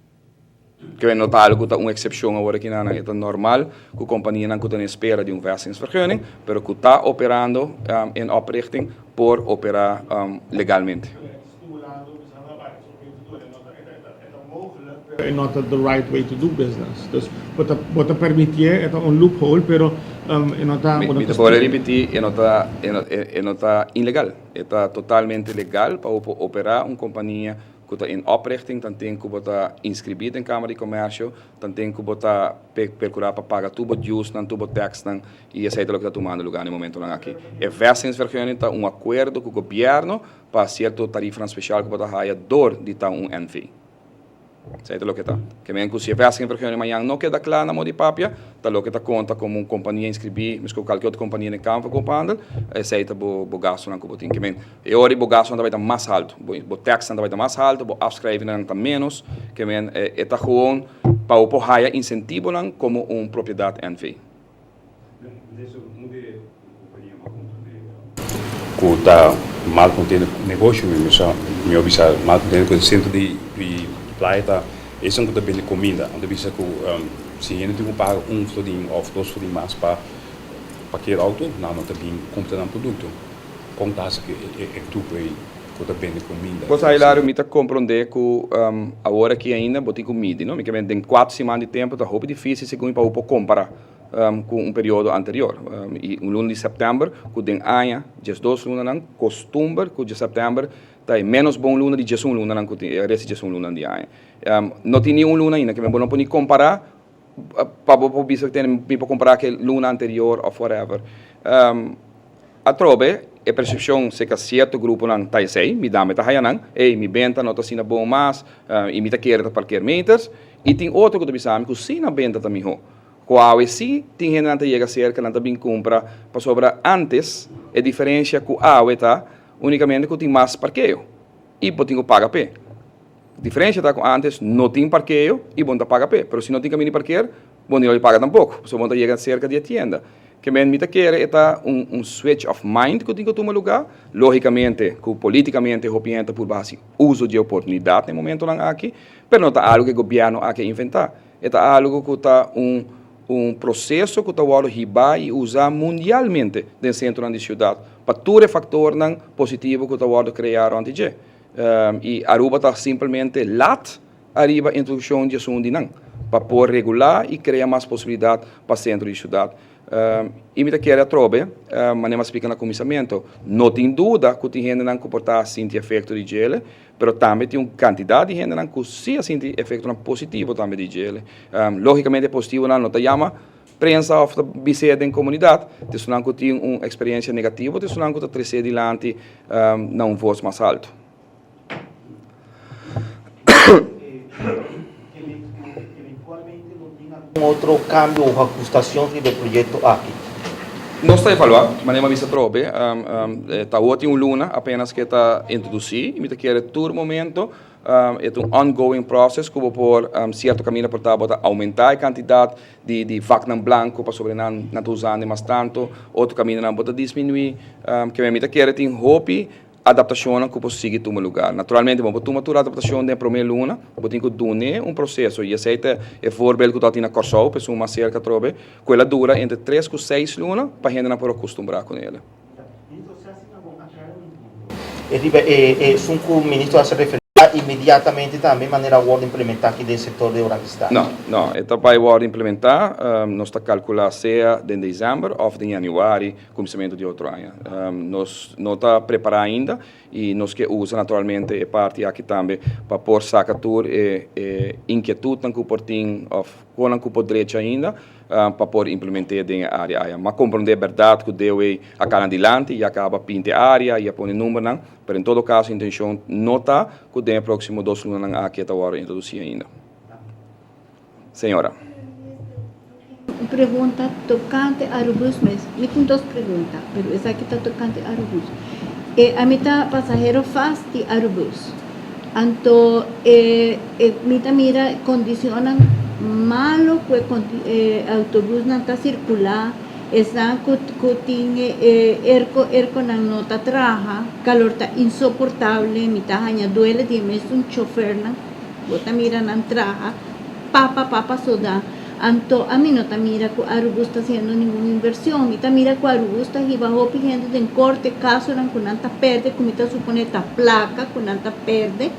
S1: Ke no ta algu ku ta un eksepshon awor aki nan, e ta normal ku kompanianan ku ta na espera di un vestigingsvergunning, pero ku ta operando in oprichting por operá legalmente.
S2: E no ta the right way to do business. Dus bo ta bo ta permitié, e ta un loophole, pero e no ta.
S1: Mi ta por ripití, e no ta e no ta ilegal. E ta totalmente legal pa bo por operá un kompania ku ta in oprichting, tanten ku bo ta inskribí den Kámara di Komèrsio, tanten ku bo ta perkurá pa paga tur bo duesnan, tur bo taxnan, i esei ta loke ta tumando lugá na e momentonan aki. E vestigingsvergunning ta un akuerdo ku gobièrnu pa sierto tarifanan spesial ku bo ta haya dor di ta un NV. Esei ta loke ta. Ke men ku si e vestigingsvergunning mañan no keda kla na modo di papia, ta loke ta konta komo un kompania inskribí meskos ku kalke otro kompania den Kamer van Koophandel, esei ta bo bo gastunan ku bo tin. Ke men e ora bo gastunan ta bai ta mas haltu, bo bo taxnan ta bai ta mas haltu, bo afschrijvingnan ta ménos. Ke men e ta gewoon pa bo por haya insentivonan komo un propiedat NV.
S3: Ku ta mal kontento ku negoshi mi mester mi a bisa mal kontento ku e sentro di playa ta esun ku ta bende kominda nan ta bisa ku si hende tin ku paga un florin òf dos florin mas pa parker outo nan no ta bin kumpra nan produkto kon ta hasi ku e grupo ei ku ta bende kominda.
S1: Pues Hilario mi ta komprondé ku awor aki ainda bo tin ku midi no mi ke den kuater siman di tempu ta hopi difisil segun mi pa bo por kompara. Ku un periodo anterior. I un luna di sèptèmber ku den aña diesdos lunanan, kostumber ku dje sèptèmber ta e ménos bon luna di diesun lunanan ku tin e rest di diesun lunanan di aña. No tin niun luna ainda ke bo no por ni kompará pa bo por bisa tene mi por kompará ku e luna anterior òf whatever. Atrobe e persepshon serka sierto gruponan ta esei, mi dame ta haya nan, ey mi benta no ta asina bon mas i mi ta kere ta parkeermeters. I tin otro ku ta bisa mi ku si nan benta ta mihó. Ku awe sí tin hendenan ta yega serka, nan ta bin kumpra, pasobra ántes e diferensia ku awe ta únikamente ku tin mas parkeo i bo tin ku paga p'e. Diferensia ta ku ántes no tin parkeo i bo no ta paga p'e, pero si no tin kaminda di parker, bo no ta paga tampoko, pasobra bo no ta yega serka di e tienda. Ke men mi ta kere e ta un un switch of mind ku tin ku tuma lugá, lógikamente ku polítikamente hopi hende ta purba hasi uso di e oportunidat na e momentonan aki, pero no ta algu ku e gobièrnu aki a inventá. E ta algu ku ta un un proseso ku ta wòrdu hibá i usá mundialmente den sentronan di siudat pa tur e faktornan positivo ku ta wòrdu kreá rònt di dje. I Aruba ta simpelmente lat ariba introdukshon di esun di nan pa por regulá i krea mas posibilidat pa sentro di siudat. I mi ta kere atrobe, manera mi a splika na kuminsamentu, no tin duda ku tin hendenan ku por ta sinti efekto di djele, Pero tambe tin un kantidat di hendenan ku si a sinti efektonan positivo tambe di djele. Lógikamente e positivonan no ta yama prensa òf ta bis'é den komunidat, ta esunnan ku tin un eksperensia negativo, ta esunnan ku ta tres'é dilanti na un vos mas altu.
S4: Algun otro kambio of ahustacion riba e proyecto aki?
S1: Nos ta evaluá, manera mi a bisa atrobe, ta awor tin un luna apenas ke ta introdusí i mi ta kere tur momento e ta un ongoing process ku bo por sierto kaminda por ta bo ta oumentá e kantidat di di vaknan blanko pasobra nan nan ta usando mas tantu, otro kamindanan bo ta disminuí, ke mi ta kere tin hopi Adaptashonnan ku por sigui tuma lugar. Naturalmente bo por tuma tur adaptashon den e promé luna, bo tin ku dun'é un proseso i esei ta e voorbeeld ku tabatin na Kòrsou, p'esun mas serka atrobe, ku el a dura entre tres ku seis luna pa hendenan por a kustumbrá ku el.
S4: E riba e esun ku ministro a hasi referensia inmediatamente tambe manera a wòrdu implementá aki den sektor di Oranjestad.
S1: No, no, e ta bai wòrdu implementá, nos ta kalkulá sea den desèmber òf den yanüari. Kuminsamentu di otro aña. Nos no ta prepará ainda i nos ke usa naturalmente e parti aki tambe pa por saka tur e e inkietutnan ku por tin òf konan ku por drecha ainda pa por implement'é den e área aya. M'a komprondé bèrdat ku DOE a kana dilanti i a kaba pinta e área i a pone numbernan, pero en todo kaso intenshon no ta ku den e próksimo dos lunanan aki e ta wòrdu introdusí ainda. Señora.
S5: Un pregunta tocante Arubus mes. Mi tin dos pregunta, pero esaki ta tocante Arubus. E ami ta pasahero vast di Arubus. Anto e e mi ta mira condicionnan malo cu e e autobusnan ta circula, esnan cu cu tin e airco airconan no ta traha, calor ta insoportable, mi ta haña duele di e mesun chofernan. Bo ta mira nan traha. papa papa soda. Anto ami no ta mira ku Arubus ta hasiendo ningun inversion. Mi ta mira ku Arubus ta hiba hopi hende den korte, kasonan ku nan ta perde, ku mi ta supone ta plaka ku nan ta perde.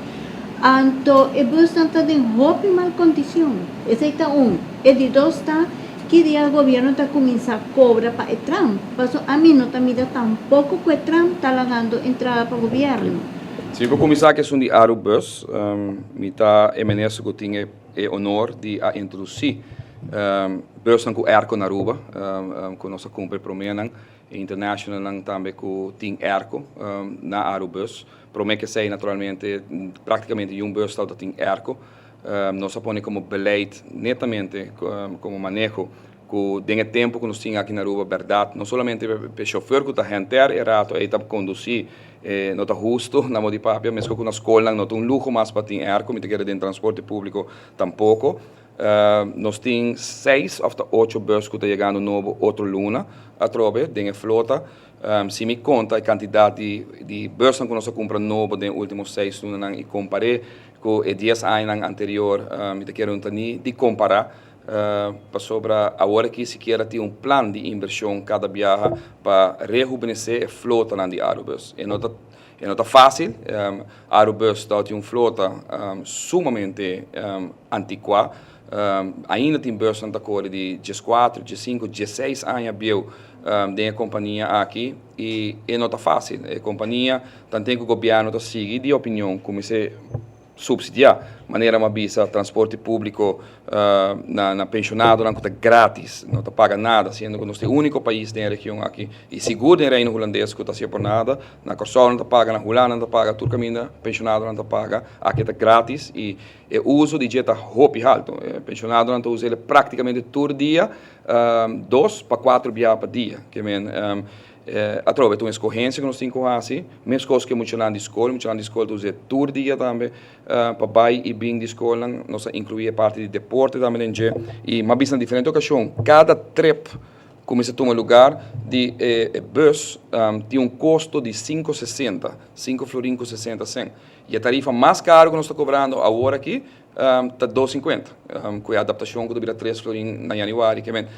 S5: Anto e busnan ta den hopi mal kondishon. Esei ta un. E di dos ta, ki dia gobierno ta kuminsá kobra pa e tram? Paso ami no ta mira tampoko ku e tram ta lagando entrada pa gobierno.
S1: Si mi por kuminsá ku esun di Arubus, mi ta e minister ku tin e. E honor di a introduci busnan cu airco na Aruba, cu nos a cumpra e promenan, e internationalnan tambe cu tin airco na Arubus. Prome cu esey naturalmente practicamente niun bus tabata tin airco. Nos a pone como beleid netamente como maneho cu den e tempo cu nos tin aki na Aruba berdad no solamente p'e chofer cu ta henter e rato ey ta conduci e no ta husto na modo di papia mesco cu na scolnan no ta un luho mas pa tin airco mi ta kere den transporte publico tampoco. Nos tin seis of ta ocho bus cu ta yegando nobo otro luna atrobe den e flota. Si mi conta e cantidad di busnan cu nos a cumpra nobo den e ultimo seis lunanan y compare cu e dies añanan anterior mi ta kere no ta ni di compara. Pasobra awor aki sikiera tin un plan di invershon kada biaha pa rehubenesé e flotanan di Arubus. E no ta e no ta fásil. Arubus ta tin un flota sumamente antikuá. Ainda tin busnan ta kore di dieskuater, diesinku, diesseis aña bieu den e kompania aki i e no ta fásil. E kompania tanten ku gobièrnu ta sigui di opinion kumins'é Subsidiá, manera mi a bisa, transporte públiko na na penshonadonan ku ta grátis, no ta paga nada, siendo ku nos ta e úniko pais den e region aki i sigur den Reino Hulandes ku ta hasié por nada. Na Kòrsou nan ta paga, na Hulanda nan ta paga, tur kaminda penshonadonan ta paga, aki ta grátis i e uso di dje ta hopi haltu. E penshonadonan ta usa el práktikamente tur dia, dos pa kuater biaha pa dia. Ke men. Atrobe ta un eskohensia ku nos tin ku hasi, meskos ku e muchanan di skol, muchanan di skol ta us'é tur dia tambe pa bai i bin di skolnan, nos a inkluí e parti di deporte tambe den dje i mi a bisa na diferente okashon kada trip ku mester tuma lugar di e bus tin un kosto di sinku sesenta, sinku florin ku sesenta sen i e tarifa mas karu ku nos ta kobrando awor aki ta dos sinkuenta ku e adaptashon ku ta bira tres florin na yanüari ke men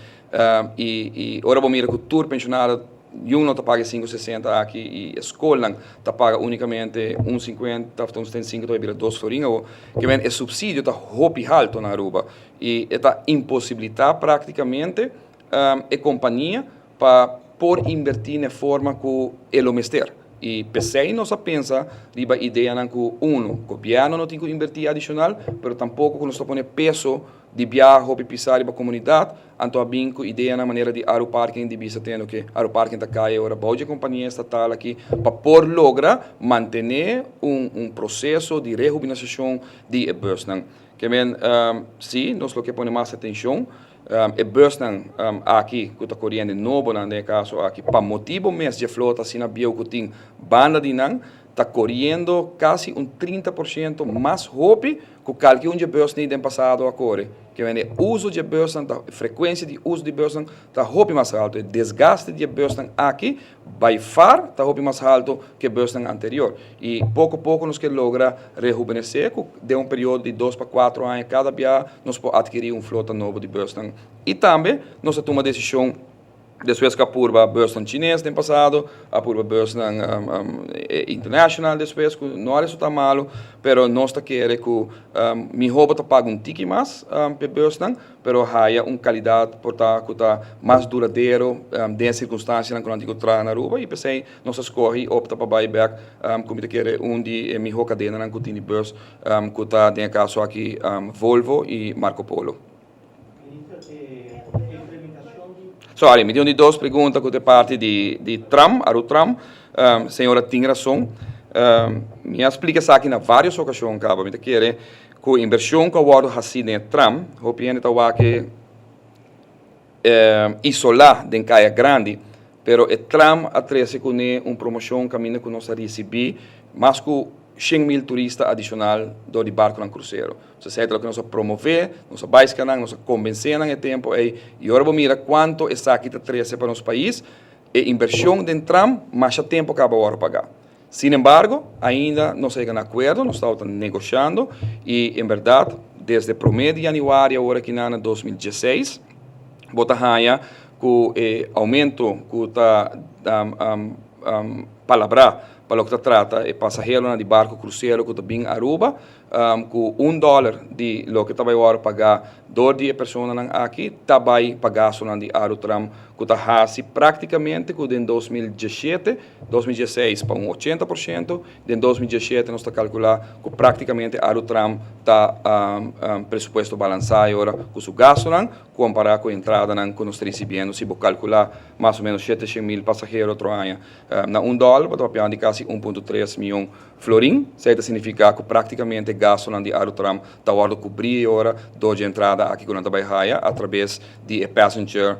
S1: i i ora bo mira ku tur penshonado yun no ta paga e sinku sesenta aki i e skolnan ta paga unikamente un sinkuenta òf ta un setenta i sinku ta bai bira dos florin awo ke men e supsidio ta hopi haltu na Aruba i e ta imposibilitá praktikamente e kompania pa por inbertí na e forma ku e lo mester. I p'esei nos a pensa riba ideanan ku, unu, gobièrnu no tin ku inbertí adishonal, pero tampoko ku nos ta pone peso di biaha hopi pisá riba komunidat, anto a bin ku ideanan manera di Aruparking di bisa tendo ke Aruparking ta kai ora bou dje kompania estatal aki pa por logra mantené un un proseso di rehubinasashon di e busnan. Ke men, sí, nos lo ke pone mas atenshon. E busnan aki ku ta koriendo, e nobonan den e kaso aki, pa motibu mes dje flota asina bieu ku tin banda di nan, ta koriendo kasi un 30% mas hopi ku kalke un dje busnan den pasado a kore. Ke mende e uso dje busnan ta, e frekuensia di uso di busnan ta hopi mas haltu. E desgaste di e busnan aki by far ta hopi mas haltu ku e busnan anterior. I poko poko nos ke logra rehubenesé ku den un periodo di dos pa kuatro aña kada bia nos por atkirí un flota nobo di busnan. I tambe nos a tuma desishon despues ku a purba busnan chines den pasado, a purba busnan international despues ku no a resultá malu, pero nos ta kere ku mihó bo ta paga un tiki mas pa e busnan. pero haya un calidad por ta cu ta mas duradero den e circunstancianan cu nan tin cu traha na Aruba y p'esey nos a scoge y opta pa bay bek cu mi ta kere un di e miho cadenanan cu tin di bus cu ta den e caso aki Volvo y Marco Polo. Sorry, mi tin un di dos pregunta cu ta e parti di tram, Arutram. Señora tin razon. Mi a splica esaki na varios ocasion caba. Mi ta kere Ku invershon ku a wòrdu hasí den e tram, hopi hende ta wak e isolá den kaya grandi, pero e tram a trese kuné un promoshon kaminda ku nos a risibí mas ku 100,000 turista adishonal dor di barkunan krusero. So esei ta loke nos a promové, nos a bai ska nan, nos a kombensé nan e tempu ei, i ora bo mira kuantu esaki ta trese pa nos pais, e invershon den tram masha tempu a kaba wòrdu pagá. Sin embargo, ainda nos a yega na akuerdo, nos tabata negoshando i en bèrdat desde promé di yanüari awor aki na 2016, bo ta haña ku e oumento ku ta palabrá pa loke ta trata e pasaheronan di barko krusero ku ta bin Aruba, ku un dòler di loke ta bai wòrdu pagá dor di e personanan aki ta bai pa gastunan di Arutram ku ta hasi práktikamente ku den 2017, 2016 pa un 80%, den 2017 nos ta kalkulá ku práktikamente Arutram ta presupuesto balansá e ora ku su gastunan kompará ku e entradanan ku nos ta risibiendo si bo kalkulá mas o ménos 700,000 pasahero otro aña na un dòler bo ta papiando di kasi 1.3 mion Florin, esei ta signifiká ku práktikamente gastunan di Arutram ta wòrdu kubrí e ora dor dje entrada aki ku nan ta bai haya atrabes di e passenger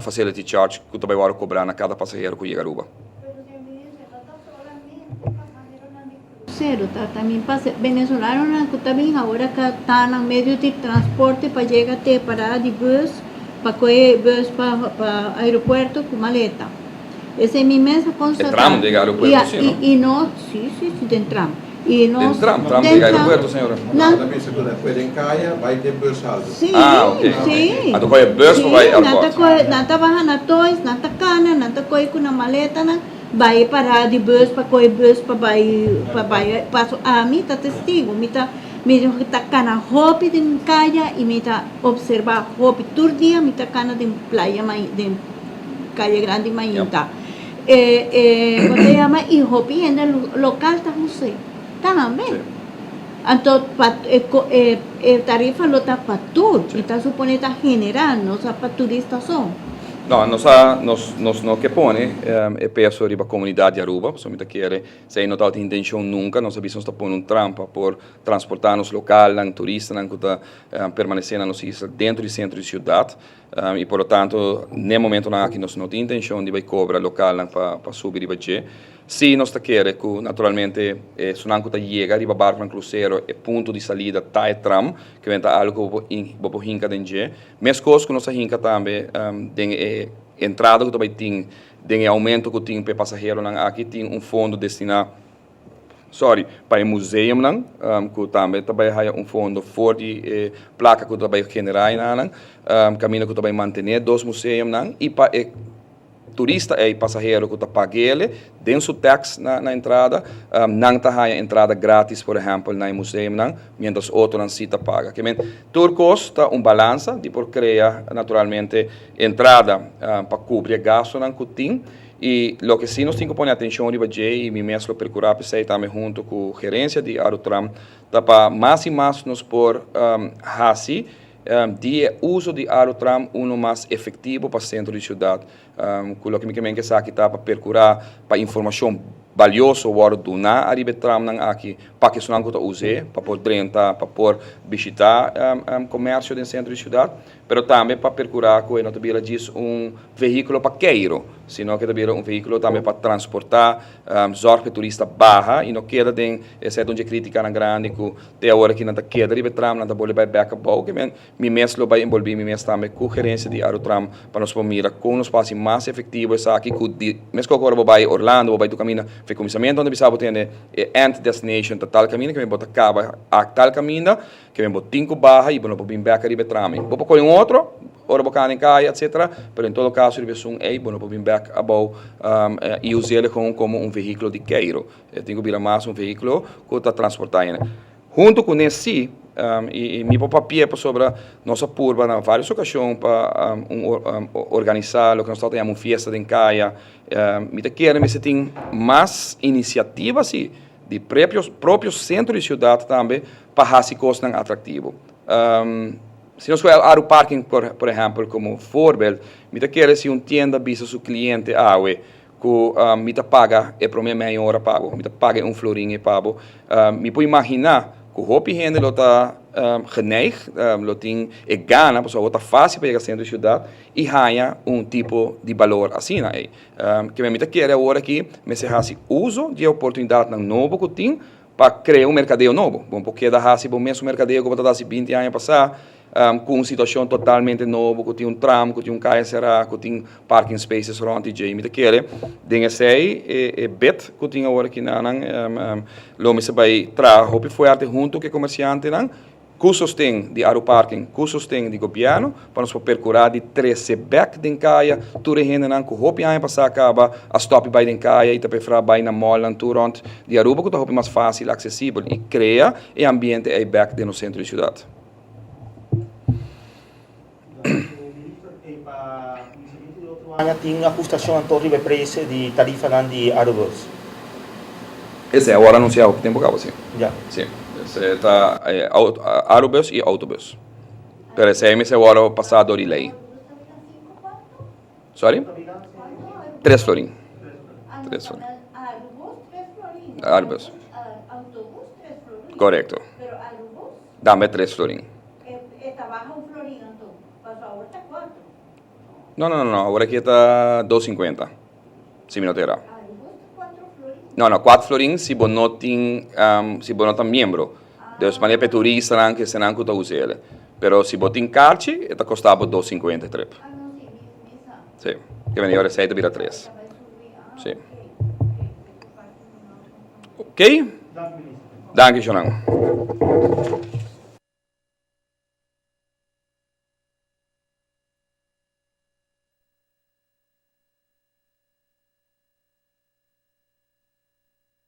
S1: facility charge ku ta bai wòrdu kobrá na kada pasahero ku yega Aruba.
S5: Pero señor minister, no ta solamente pasaheronan di krusero, ta también venezolanonan ku ta bin awor aka ta nan medio di transporte pa yega te parada di bus pa kohe bus pa aeropuerto ku maleta. Esei mi mes a constata.
S1: E tram ta yega aeropuerto si, no?
S5: Y no, si, si, si, den tram. Y nos.
S1: Den tram? Tram ta yega aeropuerto, señora?
S5: Nan.
S6: Ta bisa cu despues den caya bay den bus halto.
S5: Si,
S1: Ah, ok.
S5: si.
S1: Anto coge bus pa bay
S5: Si, nan ta
S1: airport.
S5: coge, nan ta baha na Toys, nan ta cana, nan ta coge cu nan maletanan, bay e parada di bus pa coge bus pa bay, pa bay, paso ami ta testigo, mi ta, mi ta cana hopi den caya y mi ta observa hopi, tur dia mi ta cana den playa, den. Calle Grandi mainta. E e con ta yama y hopi hende local ta huse tambe. Anto pa e e e tarifa lo ta pa tur y ta supone ta general no sa pa turista so.
S1: No, nos a nos nos no ke pone e peso riba comunidad di Aruba, pasobra mi ta kere esei no tabata intencion nunca, nos a bisa nos ta pone un trampa por transporta nos localnan, turistanan cu ta permanece na nos isla dentro di centro di ciudad. I por lo tanto n'e momentonan aki nos no tin intencion di bai cobra localnan pa subi riba dje. Si nos ta kere cu naturalmente esunnan cu ta yega riba barconan crucero e punto di salida ta e tram, ke men ta algo cu bo por hinca den dje. Mescos cu nos a hinca tambe den e entrada cu ta bai tin den e aumento cu tin pa e pasaheronan aki tin un fondo destina. Sorry, pa e museumnan ku tambe ta bai haya un fondo for di e plaka ku ta bai generá enanan, kaminda ku ta bai mantené dos museumnan i pa e turista ei, pasahero ku ta pag'ele den su tax na entrada, nan ta haya entrada gratis por ehèmpel na e museumnan, miéntras otronan si ta paga. Ke men tur kos ta un balansa di por krea naturalmente entrada pa kubri e gastunan ku tin. I loke si nos tin ku pone atenshon riba dje i mi mes lo perkurá p'esei tambe huntu ku gerensia di Arutram ta pa mas i mas nos por hasi di e uso di Arutram uno mas efektivo pa sentro di siudat. Ku loke mi ke men ku esaki ta pa perkurá pa informashon balioso wòrdu duná ariba e tramnan aki pa kesunnan ku ta us'é pa por drenta pa por bishitá komersio den sentro di siudat. Pero tambe pa percura cu e no ta bira djis un vehiculo pa keiro, sino cu e ta bira un vehiculo tambe pa transporta, zorg pa e turista baha y no keda den e set un dje criticanan grandi cu te awor aki nan ta keda riba e tram, nan ta bolbe bay bek abou. Ke men mi mes lo bay envolvi mi mes tambe cu gerencia di Arutram pa nos por mira con nos por haci mas efectivo esaki cu di mesco cu ora bo bay Orlando, bo bay tur caminda fe cuminsamento nan ta bisa bo tende e end destination ta tal caminda, ke men bo ta caba a tal caminda. Ke men bo tin ku baha i bo no por bin bek ariba e trami. Bo por kohe un otro ora bo kana den kaya etcetera, pero en todo kaso riba esun ei bo no por bin bek abou i us'el gewoon komo un vehíkulo di keiro. E tin ku bira mas un vehíkulo ku ta transportá hende. Huntu kuné sí, i mi por papia pasobra nos a purba na vários okashon pa un organisá loke nos tabata yama un fiesta den kaya. Mi ta kere mester tin mas inisiativa sí di propio sentro di siudat tambe pa hasi kosnan atraktivo. Si nos kohe Aru Parking por ehèmpel komo voorbeeld, mi ta kere si un tienda bisa su kliente awe ku mi ta paga e promé mei ora pa bo, mi ta paga e un florin ei pa bo, mi por imaginá ku hopi hende lo ta geneig, lo tin e gana, pasobra awor ta fásil pa yega sentro di siudat i haña un tipo di balor asina ei. Keme mi ta kere awor aki mester hasi uso di e oportunidatnan nobo ku tin pa krea un merkadeo nobo. Bo por keda hasi bo mesun merkadeo ku bo ta hasi 20 aña pasá ku un situashon totalmente nobo, ku tin un tram, ku tin un kaya será, ku tin parking spaces rònt di dje. Mi ta kere den esei e bid ku tin awor aki nan lo mester bai traha hopi fuerte huntu ku e komersiantenan. Ku sosten di Aruparking, ku sosten di gobièrnu, pa nos por perkurá di trese bèk den kaya tur e hendenan ku hopi aña pasá kaba a stòp di bai den kaya i ta preferá bai na mòlnan tur rònt di Aruba ku ta hopi mas fásil aksesibel i krea e ambiente ei bèk den nos sentro di siudat.
S4: Tin ajustashon anto riba e preis di tarifanan di Arubus?
S1: Esei a wòrdu anunsiá hopi tempu kaba, si. Si. Esei ta Arubus i Autobus. Pero esei mester wòrdu pasá dor di lei. Sorry? Tres florin. Tres florin. Arubus. Korekto. Dame tres florin. No, no, no, no, awor aki e ta dos sinkuenta, si mi no ta erá. No, no, kuater florin si bo no tin, si bo no ta miembro. Dus manera pa e turistanan, kesenan ku ta usa el. Pero si bo tin karchi, e ta kosta bo dos sinkuenta e trip. Si, ke manera ora esei ta bira tres. Si. Oké? Danki, Shonan.